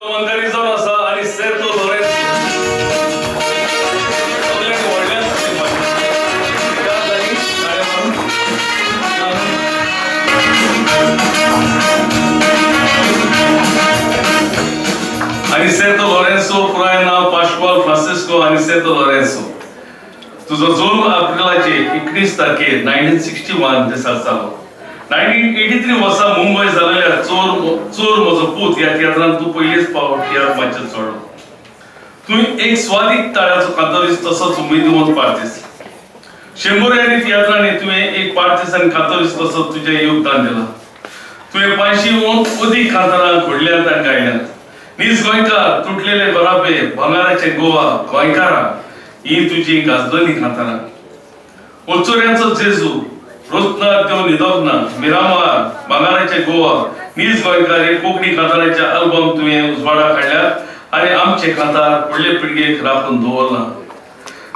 मनकारी जावन आसा अनिसेतो लोरेन्सो सगळ्यांक व्हडल्यान अनिसेतो लोरेन्सो पुराय नांव पाश्क्वाल फ्रांसिस्को अनिसेतो लोरेन्सो। तुजो जल्म एप्रिलाचे 19 तारखेर 1961 दिसा जालो। 1983 वर्सा मुंबय जाल्ल्या चोर चोर म्हजो पूत ह्या तियात्रान तूं पयलीच फावट तियात्र माचयेर चडलो। तूं एक स्वादीक ताळ्याचो कांतोरीस्त तसोच उमेदीवंत पार्तीस। शेंबोरी आनी तियात्रांनी तुवें एक पार्तीस आनी कांतोरीस्त कसो तुजें योगदान दिलां। तुवें 500 अदीक कांतारां घडल्यांत आनी गायल्यांत। नीज गोंयकार, तुटलेले गोराबे, भांगराचे गोवा, गोंयकारां ही तुजी गाजलोली कांतारां। ओचोऱ्यांचो जेजू, रोजना त्यो न्हिदोंक ना, मिरामार, भांगराचे गोवा, नीज गोंयकार हे कोंकणी कांतारांचे अल्बम तुवें उजवाडाक हाडल्यात आनी आमचे कांतार फुडले पिळगेक राखून दवरलां।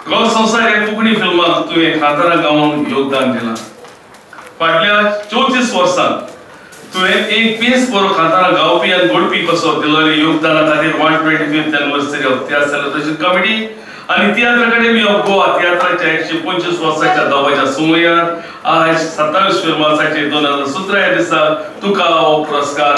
गोंय संवसार ह्या कोंकणी फिल्माक तुवें कांतारां गावन योगदान दिलां। फाटल्या 34 वर्सांत तुवें एक बेस बरो कांतारां गावपी आनी घोडपी कसो दिल्ल्या योगदाना खातीर 125th anniversary of Tiatr celebration committee आनी तियात्र अकादेमी ऑफ गोवा तियात्राच्या 125 वर्साच्या दावाच्या सुमयार आज 27 मार्चाचे 2017 ह्या दिसा तुका हो पुरस्कार.